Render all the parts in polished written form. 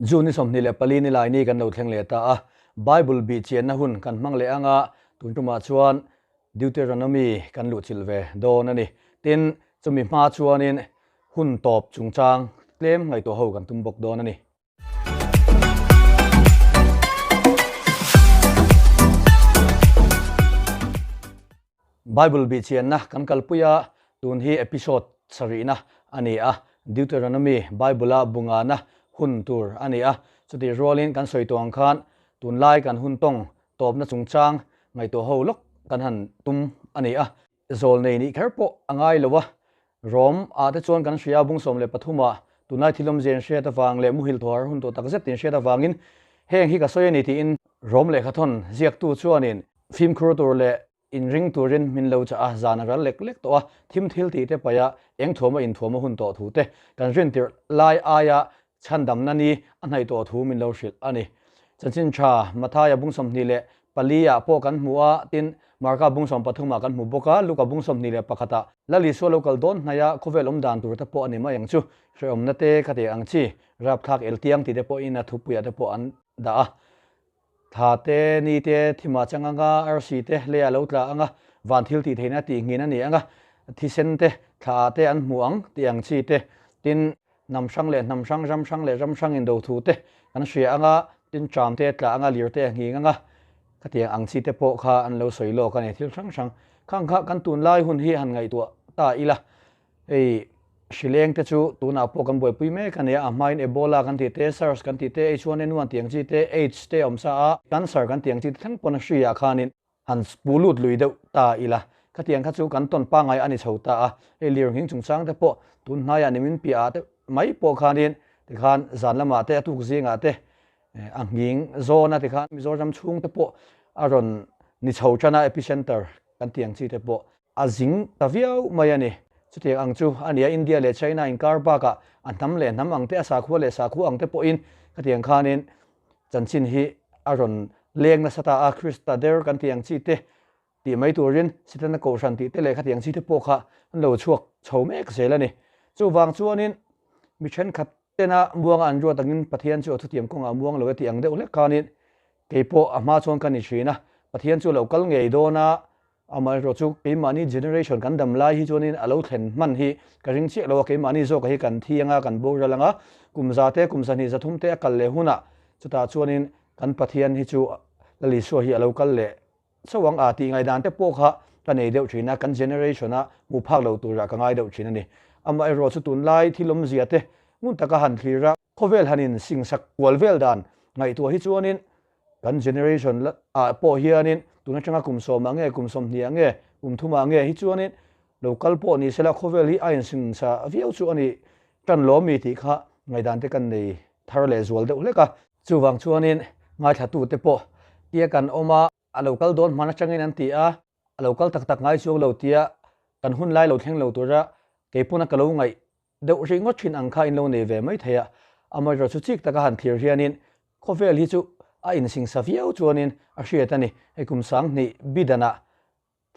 June ni 24 ni lai ni kan lo thleng leh ta a, Bible bih chianna hun kan hmang leh anga tun tumah chuan Deuteronomy kan luhchilh ve dawn a ni. Tin, chumi hma chuanin hun tawp chungchang tlem ngaihtuah ho kan tum bawk dawn a ni. Bible bihchianna kan kalpui a, tun hi episode sarihna a ni a, Deuteronomy Bible-a bungana hun tur a ni a, chutih rualin kan sawi tawh ang khan tunlai kan hun tawng tawpna chungchang ngaihtuah ho lawk kan han tum a ni a. Zawl nei nih kher pawh a ngai lo a, Rom ah te chuan kan hria bung 13 ah tunlai thil awmzia in hriat avang leh muhil thaw har hun tawh tak zet in hriat avangin heng hi ka sawi a ni tiin Rom lehkhathawn ziaktu chuanin fimkhur tur leh inring turin min lo chah a, zan a ral lek lek tawh a, thim thil tih te paih a, eng thuama inthuam a hun tawh thu te kan rin tirh lai aia chhandamna ni a hnaih tawh thu min lo hrilh a ni. Chanchin tha Mathaia bung 24 ah pawh kan hmu a, tin, Marka bung 13 ah kan hmu bawk a, Luka bung 21 ah Lal Isua lo kal dawn hnaih a khawvel awm dan tur te pawh a ni mai ang chu, hrehawmna te ka tih ang chi, rapthlak eltiang tih te pawhin a thupuiah te pawh an dah a. Thla te, ni te, thimah chang anga, arsi te leiah lo tla anga, van thil tih theihna tih nghin a ni anga, thisen te, thla ah te an hmu ang tih ang chi te, tin, hnam hrang leh hnam hrang, ram hrang leh ram hrang indo thu te kan hria anga, tin, ṭam te tla anga, lir te a nghing anga, khatiang ang chi te pawh kha an lo sawi lawk a ni, thil hrang hrang khang kha kan tunlai hun hi han ngaihtuah ta ila. Hei hrileng te chu tunah pawh kan buaipui mek a nia, a hmain Ebola kan tih te, SARS kan tih te, H1N1 tih ang chi te, AIDS te a awm sa a, cancer kan tih ang chi te thleng pawn a hri ah khanin han pu lut lui deuh ta ila, khatiang kha chu kan tawn pangngai a ni chho ta a, hei lirnghing chungchang te pawh tun hnaiah nimin piahah te mai pawh khanin tikhan zan lamah te a tuk zingah te a nghing zawn a tikhan Mizoram chhung te pawh a rawn ni chho tan a, epicenter kan tih ang chi te pawh. A zing ta viau mai a ni. Chutiang ang chu a nia, India leh China inkar bakah a hnam leh hnam ang te, a sakhua leh sakhua ang te pawhin khatiang khanin chanchin hi a rawn leng nasa ta a, Krista der kan tih ang chi te tih mai turin Setana kohhran tih te leh khatiang chi te pawh kha an lo chhuak chho mek zel a ni. Chuvang chuanin mi thenkhat tena muanga an ruat angin Pathian chu a thutiam kawngah a muang lo e tih ang deuh hlek khanin keipawh a hma chuan ka ni thin a, Pathian chu a lo kal ngei dawn a, Amaherawh chu keimahni generation kan dam lai hi chuanin a lo thlen hman hi ka ring chiah lo a, keimahni zawkah hi kan thi anga kan boral anga, kum za te kum 200 300 te a kal leh hunah chutah chuanin kan Pathian hi chu Lal Isua hi a lo kal leh chauh ang a tih ngaihdan te pawh kha ka nei deuh thin a, kan generation a hmuh phak lo turah ka ngai deuh thin a ni. Amaherawh chu tunlai thil awmzia te ngun taka han thlir a, khawvel han in singsak kual vel dan ngaihtuah hi chuanin Kan generation ah pawh hianin tun atanga kum sawmah nge kum sawmhnih ah nge kum thumah nge hi chuanin lo kal pawh ni sela khawvel hi a insinsa viau chu a nih tan lawm mi tih kha ngaihdan te kan nei thar leh zual deuh hlek a. Chuvang chuanin ngaithlatute pawh tia kan awm a, a lo kal dawn hman atangin an ti a, a lo kal tak tak ngai chuang lo tia kan hun lai lo thleng lo tura keipawna ka lo ngaih deuh rih ngawt thin ang kha in lo nei ve mai thei a, amaherawh chu chik taka han thlir hianin khawvel hi chu a insingsa viau chuanin a hriat a ni. Hei kum 2000 bidanah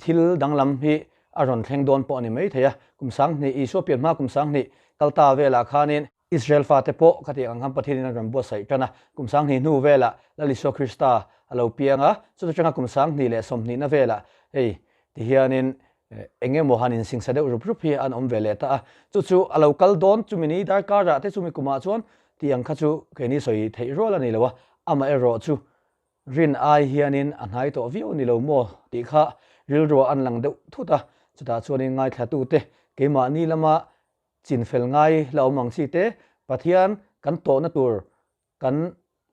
thil danglam hi a rawn thleng dawn pawh a ni mai thei a, kum 2000 Isua pian hma kum 2000 kal ta velah khanin Israel fate pawh khatiang ang khan Pathianin a rawn buatsaih tan a, kum 2000 hnu velah Lal Isua Krista a lo piang a, chuta tanga kum 2020 na velah hei tihianin Eng emaw han insingsa deuh rup rup hi an awm ve leh ta a, chu chu a lo kal dawn chumi ni darkarah te chumi kumah chuan tih ang kha chu keini sawi theih rual a ni lo a, amaherawh chu rin ai hianin a hnai tawh viau ni lo maw tih kha rilruah an lang deuh thut a, chutah chuanin ngaithlatute keimahni lama chinfel ngai la awm ang chi te Pathian kan tawhna tur Kan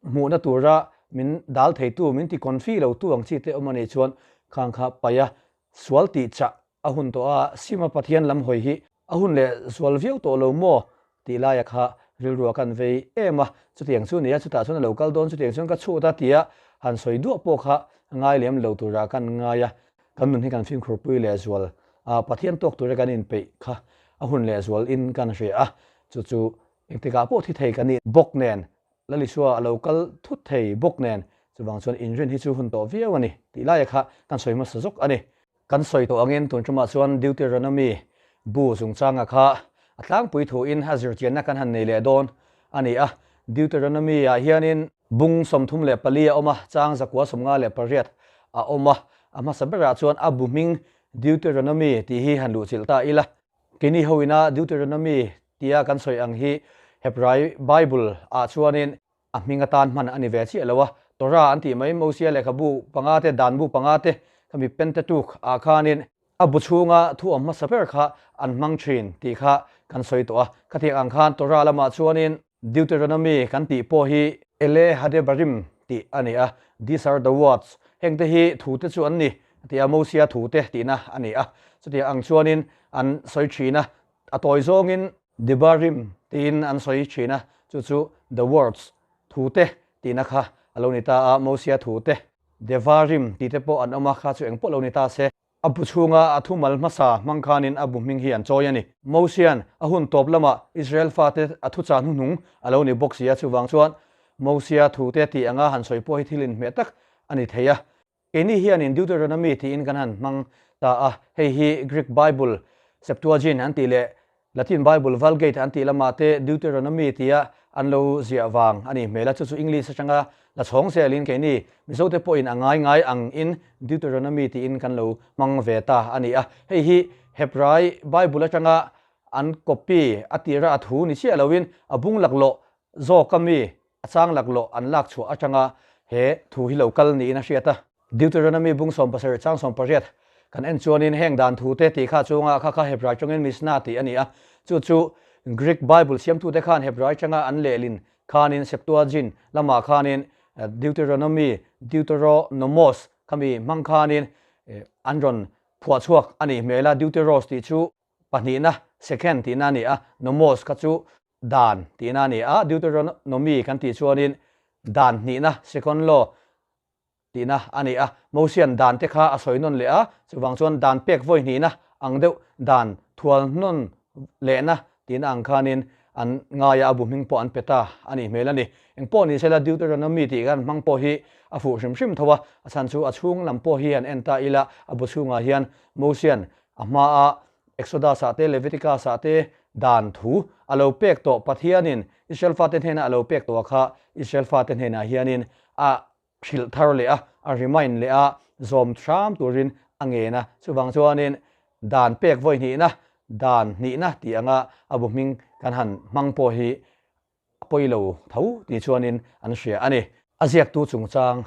hmuhna tura min dal theitu, min ti confi lotu ang chi te awm a nih chuan khang kha paih a, sual tih chah a hun tawh a, Sima Pathian lam hawi hi a hun leh zual viau tawh lo maw tih laia kha rilrua kan vei em a, chutiang chu nia chutah chuan a lo kal dawn, chutiang chuan ka chhut a tia han sawi duah pawh kha ngai lem lo tura kan ngai a, kan nun hi kan fimkhurpui leh zual a, Pathian tawk tura kan inpeih kha a hun leh zual in kan hria a, chu chu Engtikah pawh thi thei ka nih bawk nen, Lalisua a lo kal thut thei bawk nen, chuvang chuan inrin hi chu hun tawh viau a ni tih laia kha kan sawi hmasa zawk a ni. Kan sawi tawh angin tun tumah chuan Deuteronomy bu chungchanga kha a tlangpui thuin a zirchianna kan han nei leh dawn a ni a. Deuteronomy ah hianin bung 34 a awm a, chang 158 a awm a. A hmasa berah chuan a bu hming Deuteronomy tih hi han luhchilh ta ila. Keini ho ina Deuteronomy tia kan sawi ang hi Hebrai Bible ah chuanin a hming atan hman a ni ve chiah lo a. Torah an tih mai Mosia lehkhabu panga te, danbu panga te khami Pentateuch ah khanin A bu chhunga thu awm hmasa ber kha an hmang thin tih kha kan sawi tawh a. Khatiang ang khan Torah lamah chuanin Deuteronomy kan tih pawh hi Ele Hadebarim tih a ni a, These are the words, hengte hi thute chu an ni tih a, Mosia thute tihna a ni a. Chutiang ang chuanin an sawi thin a, a tawi zawngin Debarim tiin an sawi thin a, chu chu the words, thute tihna kha a lo ni ta a, Mosia thute. Devarim tih te pawh an awm a, kha chu eng pawh lo ni ta se. A bu chhunga a thumal hmasa hmang khanin a bu hming hi an chawi a ni. Mosia'n a hun tawp lamah Israel fate a thuchah hnuhnung a lo ni bawk si a, chuvang chuan Mosia thute tih anga han sawi pawh hi thil inhmeh tak a ni thei a. Keini hianin Deuteronomy tiin kan han hmang ta a, hei hi Greek Bible Septuagint an tih leh Latin Bible Vulgate an tih lamah te Deuteronomy tia an lo ziah vang a nih hmel a, chu chu English atanga la chhawng zelin keini Mizote pawhin a ngai ngai angin Deuteronomy tiin kan lo hmang ve ta a ni a. Hei hi Hebrai Bible atanga an copy a tira a thu ni chiah loin a bung laklawh zawka mi a chang laklawh an lak chhuah atanga he thu hi lo kal niin a hriat a. Deuteronomy bung 17 chang 18 kan en chuanin heng dan thu te tih kha chunga kha kha Hebrai tawngin Mishnah tih a ni a, chu chu Greek Bible siamtute khan Hebrai tanga an lehlin khanin Septuagint lamah khanin Deuteronomy, Deuteronomos, khami hmang khanin an rawn phuah chhuak a nih hmel a, Deuteros tih chu pahnihna, second, tihna a ni a, nomos kha chu dan tihna a ni a, Deuteronomy kan tih chuanin dan hnihna, second law, tihna a ni a. Mosian dan te kha a sawi nawn leh a, chuvang chuan dan pek vawi hnihna ang deuh dan thual nawn lehna tihna ang khanin an ngai a, a bu hming pawh an pe ta a nih hmel a ni. Eng pawh ni sela Deuteronomy tih kan hmang pawh hi a fuh hrim hrim tho a, a chhan chu a chhung lam pawh hi han en ta ila a bu chhungah hian Mosian a hmaa Exodus-ah te Leviticus-ah te dan thu a lo pek tawh Pathianin Israel fate hnena a lo pek tawh a kha Israel fate hnenah hianin a hrilh thar leh a, a remind leh a, zawm hram turin a ngen a. Chuvang chuanin dan pek vawi hnihna, dan hnihna tih anga a bu hming kan han hmang pawh hi a pawi lo tho tih chuanin an hria a ni. A ziaktu chungchang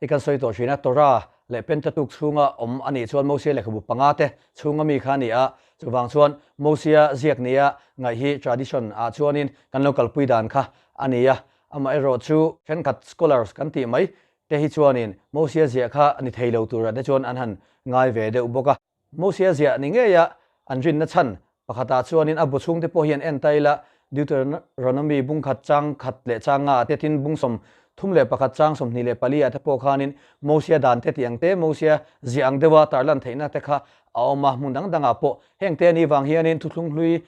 hi kan sawi tawh thin a, Torah leh Pentateuch chhunga awm a nih chuan Mosia lehkhabu panga te chhunga mi kha a ni a, chuvang chuan Mosia ziak nia ngaih hi tradition ah chuanin kan lo kalpui dan kha a ni a, amaherawhchu thenkhat scholars kan tih mai te hi chuanin Mosia ziah kha ni thei lo turah te chuan an han ngai ve deuh bawk a. Mosia ziah ni ngeia an rinna chhan pakhatah chuanin a bu chhungte pawh hi an en ta ila, Deuteronomy bung khat chang khat leh chang nga ah te tin bung 31 chang 24 ah te pawh khanin Mosia dan te tih ang te, Mosia ziah ang deuha tarlan theihna te kha a awm a, hmun dang dangah pawh heng te ni vang hianin thuthlung hlui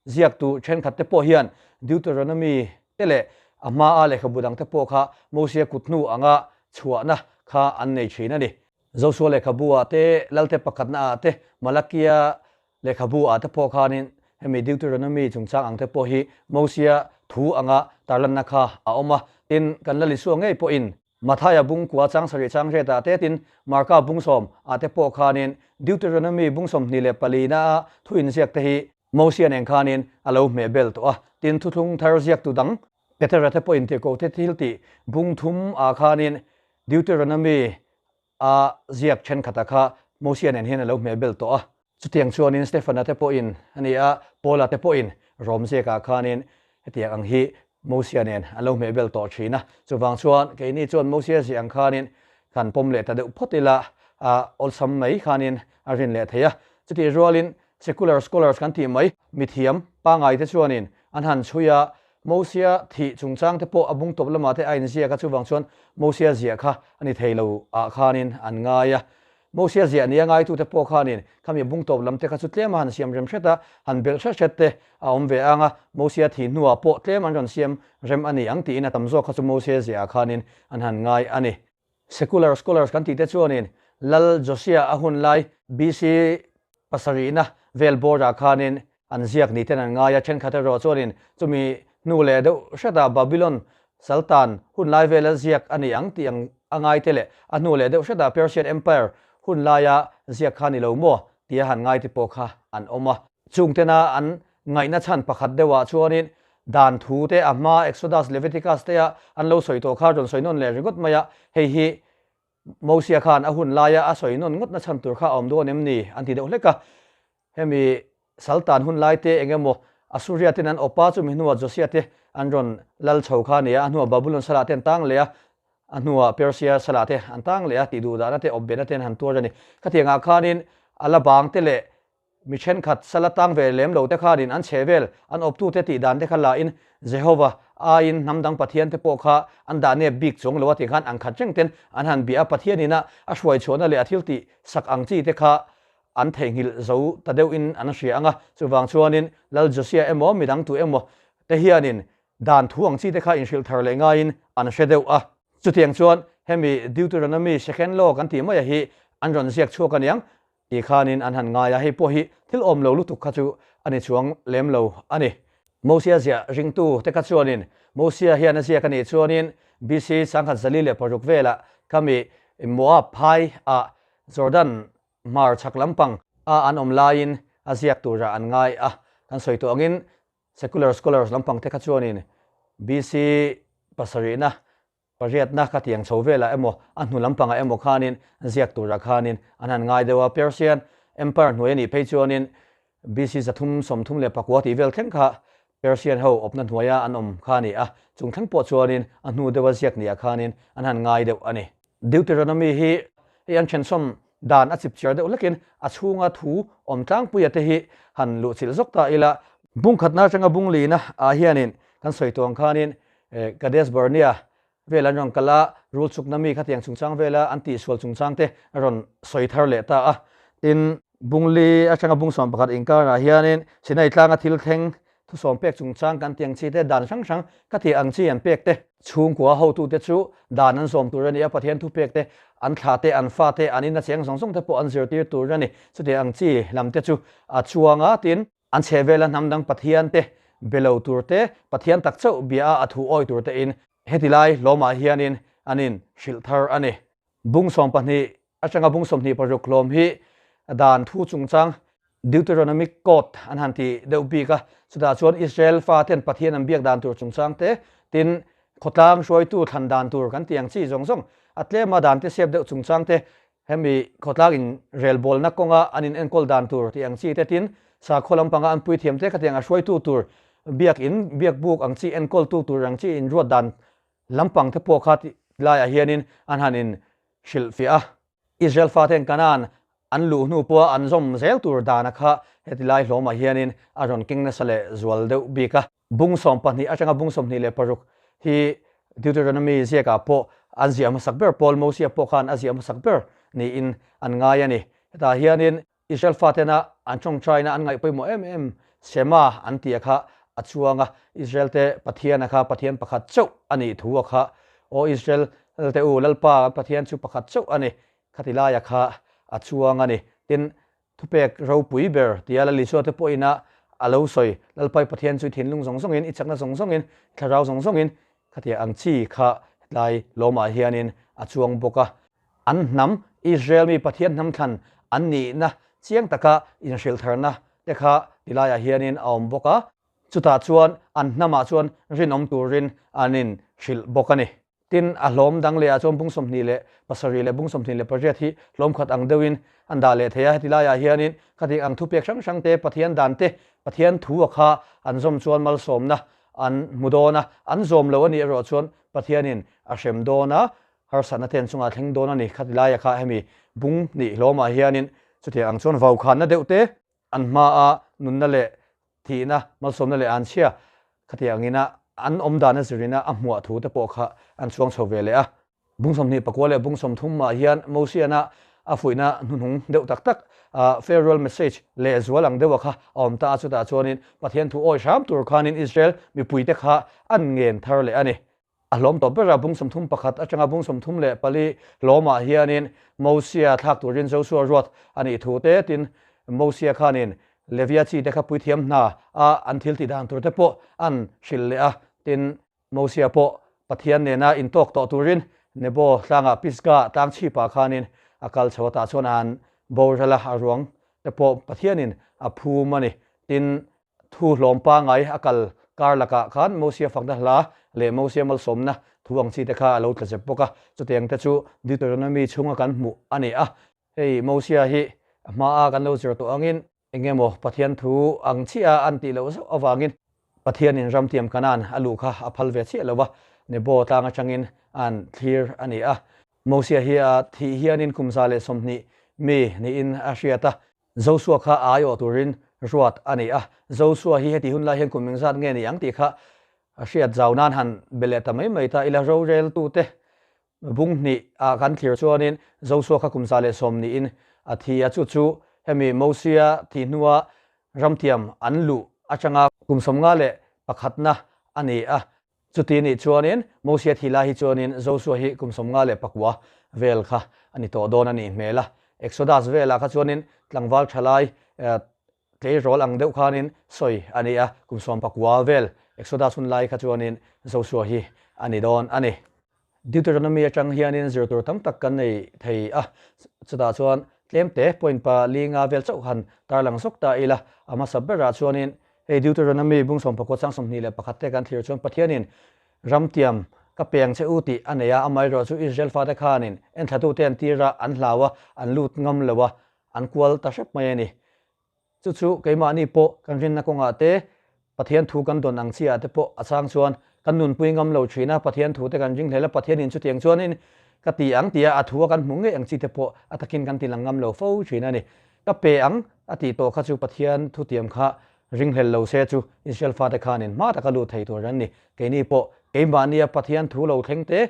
Ziaktu thenkhat te pawh hian Deuteronomy te leh a hmaa lehkhabu dang te pawh kha Mosia kut hnu anga chhuahna kha an nei thin a ni. Josua lehkhabu ah te, Lalte pakhatna ah te, Malakia lehkhabu ah te pawh khanin hemi Deuteronomy chungchang ang te pawh hi Mosia thu anga tarlanna kha a awm a. Tin, kan Lal Isua ngei pawhin Mathaia bung kua chang sarih chang riat ah te tin Marka bung sawm ah te pawh khanin Deuteronomy bung 24 na a thu inziak te hi Mosia nen khanin a lo hmeh bel tawh a, tin thuthlung thar ziaktu dang Petera te pawhin tirhkoh te thil tih bung thum ah khanin Deuteronomy a ziak thenkhat ah kha Mosia nen hian a lo hmeh bel tawh a. Chutiang chuanin Stefana te pawhin a ni a, Paula te pawhin Rom ziakah khanin hetiang ang hi Mosia nen an lo hmehbel tawh thin a. Chuvang chuan keini chuan Mosia ziah ang khanin kan pawm leh ta deuh phawt ila, a awlsam mai khanin a rin leh thei a. Chutih rualin secular scholars kan tih mai, mithiam pangngai te chuanin an han chhui a, Mosia thih chungchang te pawh a bung tawp lamah te a inziak a, chuvang chuan Mosia ziah kha a ni thei lo ah khanin an ngai a. Mosia ziah nia ngaitute pawh khanin khami bung tawp lam te kha chu tlem a han siam rem hret a, han belh hret hret te a awm ve ang a, Mosia thih hnuah pawh tlem an rawn siam rem a ni ang tiin a tam zawk kha chu Mosia ziahah khanin an han ngai a ni. Secular scholars kan tih te chuanin Lal Josia a hun lai BC pasarihna vel bawrah khanin an ziak ni ten an ngai a, thenkhat erawh chuanin chumi Hnu leh deuh hretah Babylon Saltan hun lai vela ziak a ni ang tih ang a ngaite leh a hnu leh deuh hretah Persian Empire hun laia ziak kha ni lo maw tia han ngaite pawh kha an awm a. Chungtena an ngaihna chhan pakhat deuhah chuanin dan thu te a hma Exodus, Leviticus te a an lo sawi tawh kha rawn sawi nawn leh ringawt mai a, hei hi Mosia khan a hun laia a sawi nawn ngawtna chhan tur kha a awm dawn em ni an ti deuh hlek a. Hemi Saltan hun lai te eng emaw Asuria ten an awp a, chumi hnuah Josia te an rawn lal chho kha a ni a, a hnuah Babulon salah te an tang leh a, a hnuah Persia salah te an tang leh a, tih duh dahna te awp behna te an han tuar a ni. Khatiangah khanin a la bang te leh mi thenkhat sala tang ve lem lo te khanin an chhe vel an awptute tih dan te kha la in Jehova aiin hnam dang pathian te pawh kha an dah nep bik chuang lo a tih khan ang khat reng ten an han bia a, Pathian ina a hruai chhuahna leh a thil tih sak ang chi te kha an theihnghilh zo ta deuhin an hria ang a, chuvang chuanin Lal Josia emaw midang tu emaw te hianin dan thu ang chi te kha inhrilh thar leh ngaiin an hre deuh a. Chutiang chuan hemi Deuteronomy second law kan tih maia hi an rawn ziak chhuak aniang tih khanin an han ngai a, hei pawh hi thil awm lo lutuk kha chu a ni chuang lem lo a ni. Mosia ziah ringtu te kha chuanin Mosia hian a ziak a nih chuanin BC 1046 velah khami Moab phai ah Jordan Hmar chhak lampang a an awm laiin a ziak turah an ngai a, kan sawi tawh angin secular scholars lampang te kha chuanin BC pasarihna, pariatna kha tiang chho velah emaw a hnu lampangah emaw khanin ziak turah khanin an han ngai deuh a, Persian Empire hnuai a nih phei chuanin BC 334 tih vel thleng kha Persian ho awpna hnuaia an awm kha a ni a, chung thleng pawh chuanin a hnu deuha ziak niah khanin an han ngai deuh a ni. Deuteronomy hi hei an thensawm dan a chipchiar deuh hlekin a chhunga thu awm tlangpuia te hi han luhchilh zawk ta ila. Bung khatna atanga bung lina ah hianin kan sawi tawh ang khanin Kadesh Barnea vel an rawn kal a, rul chukna mi khatiang chungchang vela an tihsual chungchang te a rawn sawi thar leh ta a. Tin, bung li atanga bung 11 inkarah hianin Sinai tlanga thil thleng Thusawm pek chungchang kan tih ang chi te, dan hrang hrang ka tih ang chi an pek te, chhungkua hotute chu dan an zawm tur a ni a, Pathian thupek te, an thla te, an fa te, an ina cheng zawng zawng te pawh an zirtir tur a ni. Chutiang ang chi lam te chu a chuang a, tin, an chhehvela hnam dang Pathian te be lo tur te, Pathian tak chauh bia a a thu awi tur te in heti lai hlawmah hianin an in hrilh thar a ni. Bung 12 atanga bung 26 hlawm hi dan thu chungchang Deuteronomic Code an han ti deuh bik a, chutah chuan Israel faten Pathian an biak dan tur chungchang te, tin, khawtlang hruaitu thlan dan tur kan tih ang chi zawng zawng a tlema dan te siap deuh chungchang te, hemi khawtlang in relbawlna kawnga an in enkawl dan tur tih ang chi te, tin, sakhaw lampanga an puithiam te khatiang a hruaitu tur biak in, biak buk ang chi enkawltu tur ang chi inruat dan lampang te pawh kha tih laiah hianin an han in hrilhfiah a. Israel faten Kanaan an luh hnu pawha an zawm zel tur dana kha heti lai hlawmah hianin a rawn keng nasa leh zual deuh bik a. Bung 12 atanga bung 26 hi Deuteronomy ziakah pawh an ziah hmasak ber pawl Mosia pawh khan a ziah hmasak ber niin an ngai a ni. Hetah hianin Israel fatena an tawngtaina an ngaih pawimawh em em Shema an tia kha a chuang a, Israel te Pathiana kha Pathian pakhat chauh a nih thu a kha, Aw Israel te u, Lalpa kan Pathian chu pakhat chauh a ni, khati laia kha a chuang a ni. Tin, thupek ropui ber tia Lal Isua te pawhin a a lo sawi, Lalpa i Pathian chu i thinlung zawng zawngin, i chakna zawng zawngin, i thlarau zawng zawngin, khatia ang chi kha hetlai lawmah hianin a chuang bawk a. An hnam, Israel mi Pathian hnam thlan an nihna chiang taka inhrilhtharna te kha tilaiah hianin a awm bawk a, chutah chuan an hnamah chuan rinawm turin an inhrilh bawk a ni. Tin, a hlawm dang lehah chuan bung 27 leh bung 28 hi hlawm khat ang deuhin an dah leh thei a, heti laiah hianin khati ang thupek hrang hrang te, Pathian dan te, Pathian thu a kha an zawm chuan malsawmna an hmu dawn a, an zawm lo a nih erawh chuan Pathianin a hrem dawn a, Harsatna te an chungah thleng dawn a ni. Khati laia kha hemi bung nih hlawmah hianin chutiang ang chuan vaukhanna deuh te an hmaa nunna leh thihna, malsawmna leh anchhia khati angina an awm dan a zirina a hmuah thu te pawh kha an chuang chho ve leh a. Bung 29 leh bung 30 ah hian Mosiana a fuihna hnuhnung deuh tak tak farewell message leh zual ang deuha kha a awm ta a, chutah chuanin Pathian thu awi hram tur khanin Israel mipuite kha an ngen thar leh a ni. A hlawm tawp ber a, bung 31 atanga bung 34 hlawmah hianin Mosia thlak turin Joshua ruat a nih thu te, tin, Mosia khanin Levia chi te kha puithiam hna a an thil tih dan tur te pawh an hrilh leh a. Tin, Mosia pawh Pathian nena intawk tawh turin Nebo tlangah Pisgah tlang chhipah khanin a kal chho a, tah chuan an boral a, a ruang te pawh Pathianin a phum a ni. Tin, thu hlawm pangai a kal kar lakah khan Mosia fakna hla leh Mosia malsawmna thu ang chi te kha a lo tla zep bawk a, chutiang te chu Deuteronomy chhunga kan hmuh a ni a. Hei Mosia hi a hmaa kan lo zir tawh angin Eng emaw Pathian thu ang chiah a an tih loh zauh avangin Pathianin ramtiam Kanaan a luh kha a phal ve chiah lo va, Nebo tlang atangin an thlir a ni a. Mosia hi a thih hianin kum 120 mi niin a hriat a, Josua kha a aiawh turin ruat a ni a. Josua hi heti hun lai hian kum engzat nge ni ang tih kha a hriat zau nan han be leh ta mai mai ta ila roreltute Bung hnih ah kan thlir chuanin Joshua kha kum 110 niin a thi a, chu chu hemi Mosia thih hnua ramtiam an luh atanga kum 51 na a ni a. Chuti nih chuanin Mosia thih lai hi chuanin Joshua hi kum 59 vel kha a ni tawh dawn a nih hmel a. Exodus velah kha chuanin tlangval thalai Tleirawl ang deuh khanin sawi a ni a, kum 19 vel Exodus hun lai kha chuanin Joshua hi a ni dawn a ni. Deuteronomy atang hianin zir tur tam tak kan nei thei a, chutah chuan tlemte point pa li nga vel chauh han tarlang zawk ta ila, a hmasa berah chuanin hei Deuteronomy bung 19 chang 21 te kan thlir chuan Pathianin ramtiam ka peng che u tih a nei a, amaherawhchu chu Israel fate khanin enthlatute an tir a, an hlau a, an lut ngam lo a, an kual ta hrep mai a ni. Chu chu keimahni pawh kan rinna kawngah te, Pathian thu kan dawn ang chiah te pawh a chang chuan kan nunpui ngam lo thin a, Pathian thu te kan ring hlel a, Pathianin chutiang chuanin ka ti ang tia a thu a kan hmu ngei ang chi te pawh a takin kan ti lang ngam lo fo thin a ni. Ka pe ang a tih tawh kha chu Pathian thutiam kha ringhlel lo se chu Israel fate khanin hma taka lut thei tur an ni. Keini pawh keimahnia Pathian thu lo thleng te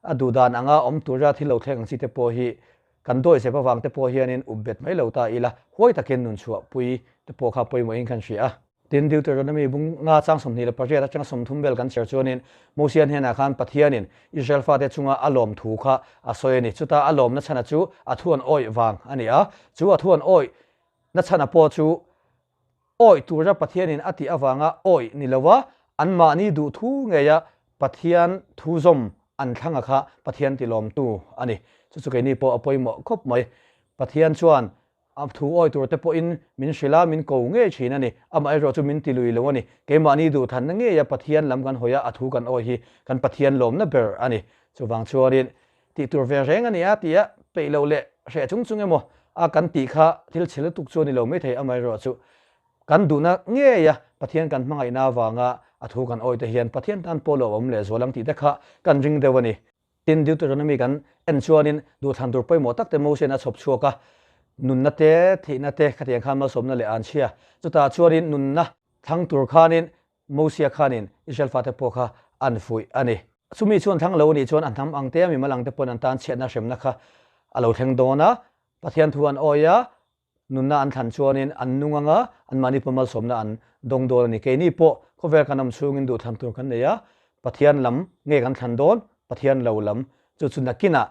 A duhdan anga awm tura thil lo thleng ang chi te pawh hi kan dawi zep avang te pawh hianin up bet mai lo ta ila, huai takin nun chhuah pui te pawh kha pawimawhin kan hria a. Tin, Deuteronomy bung nga chang 28 atanga 30 vel kan chhiar chuanin Mosia hnenah khan Pathianin Israel fate chunga a lawm thu kha a sawi a ni. Chuta a lawmna chhana chu a thu an awih vang a ni a, chu a thu an awih na chhana pawh chu Awih tura Pathianin a tih avanga awih ni lova anmahni duh thu ngeia Pathian thu zawm an thlanga kha Pathian tilawmtu a ni. Chu chu keini pawh a pawimawh khawp mai. Pathian chuan a thu awih tur te pawhin min hrilh a, min ko ngei thin a ni. Amaherawh chu min tilui lo a ni. Keimahni duhthanna ngeia Pathian lam kan hawi a, a thu kan awih hi kan Pathian lawmna ber a ni. Chuvang chuanin Tih tur ve reng a nia tia peih loh leh hreh chung chung emaw a kan tih kha thil chhe lutuk chu a ni lo maithei amaherawh chu kan duhna ngeia Pathian kan hmangaihna avanga a thu kan awih te hian Pathian tan pawh lo awm leh zual ang tih te kha kan ring deuh a ni. Tin, Deuteronomy kan en chuanin duhthlan tur pawimawh tak te Mosian a chhawp chhuak a, nunna te, thihna te khatiang khan malsawmna leh an chhia. Chutah chuanin nunna thlang tur khanin Mosia khanin Israel fate pawh kha an fuih a ni. Chumi chuan thlang lo a nih chuan a hnam ang te, a mimal ang te pawhin an tan chhiatna hremna kha a lo thleng dawn a. Pathian thu an awi a, nunna an thlan chuanin an nung ang a, anmahni pawh malsawmna an dawng dawn a ni. Keini pawh khawvel kan awm chhungin duhthlan tur kan nei a, Pathian lam nge kan thlan dawn, Pathian lo lam. Chu chu nakinah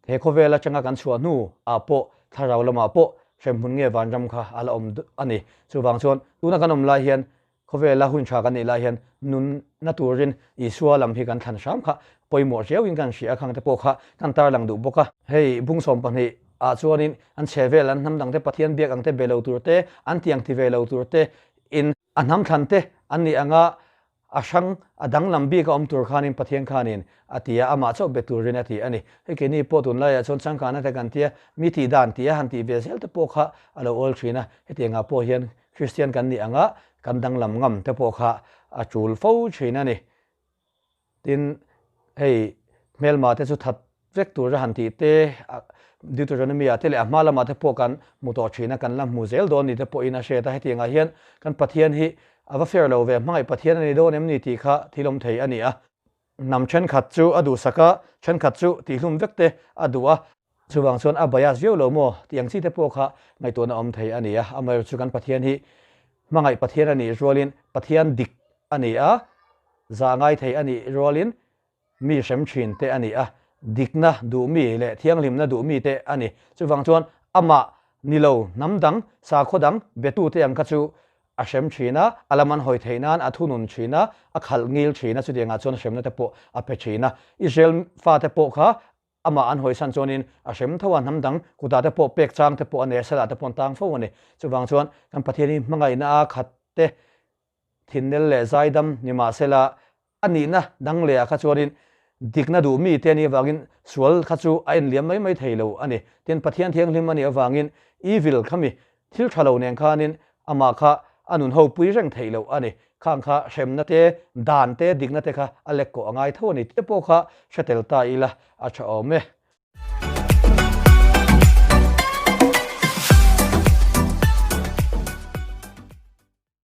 He khawvel atanga kan chhuah hnu ah pawh thlarau lamah pawh hremhmun nge vanram kha a la awm a ni. Chuvang chuan tuna kan awm lai hian khawvela hun tha kan nih lai hian nunna turin Isua lam hi kan thlan hram kha pawimawh riauin kan hria a, khangte pawh kha kan tarlang duh bawk a. Hei bung 12 ah chuanin an chhe vel an hnam dangte Pathian biak angte be lo tur te, an tiang ti ve lo tur te in a hnam thlan te an nih anga A hrang, a danglam bik a awm tur khanin Pathian khanin a ti a, amah chauh be turin a ti a ni. Hei keini pawh tunlaiah chuan changkana te kan tia, mi tih dan tih a han tih ve zel te pawh kha a lo awl thin a, hetiangah pawh hian Kristian kan nih anga kan danglam ngam te pawh kha a tul fo thin a ni. Tin, hei hmelma te chu that vek tura han tih te, Deuteronomy ah te leh a hma lamah te pawh kan hmu tawh thin a, kan la hmu zel dawn ni te pawhin a hriat a, hetiangah hian kan Pathian hi a va fair lo ve, hmangaih Pathian a ni dawn em ni tih kha thil awm thei a ni a. Hnam thenkhat chu a duhsak a, thenkhat chu tihhlum vek te a duh a, chuvang chuan a bias viau lo maw tih ang chi te pawh kha ngaihtuahna awm thei a ni a, amaherawhchu chu kan Pathian hi hmangaih Pathian a nih rualin Pathian dik a ni a, zah ngai thei a nih rualin mi hrem thin te a ni a, dikna duh mi leh thianghlimna duh mi te a ni. Chuvang chuan amah ni lo hnam dang, sakhaw dang betute ang kha chu a hrem thin a, a lam an hawi theih nan a thunun thin a, a khalh ngil thin a, chutiangah chuan hremna te pawh a pe thin a. Israel fate pawh kha amah an hawisan chuanin a hrem tho a, hnam dang kutah te pawh pek chang te pawh a nei a, salah te pawh an tang fo a ni. Chuvang chuan kan Pathian hi hmangaihna a khat te Thinnel leh zaidam ni mahsela a nihna dang lehah kha chuanin dikna duh mite a nih avangin sual kha chu a enliam mai mai thei lo a ni. Tin, Pathian thianghlim a nih avangin evil khami thil tha lo nen khanin amah kha a nun ho pui reng theih loh a ni. Khang kha hremna te, dan te, dikna te kha a lek kawh a ngai tho a ni tih te pawh kha hre tel ta ila a tha awm e.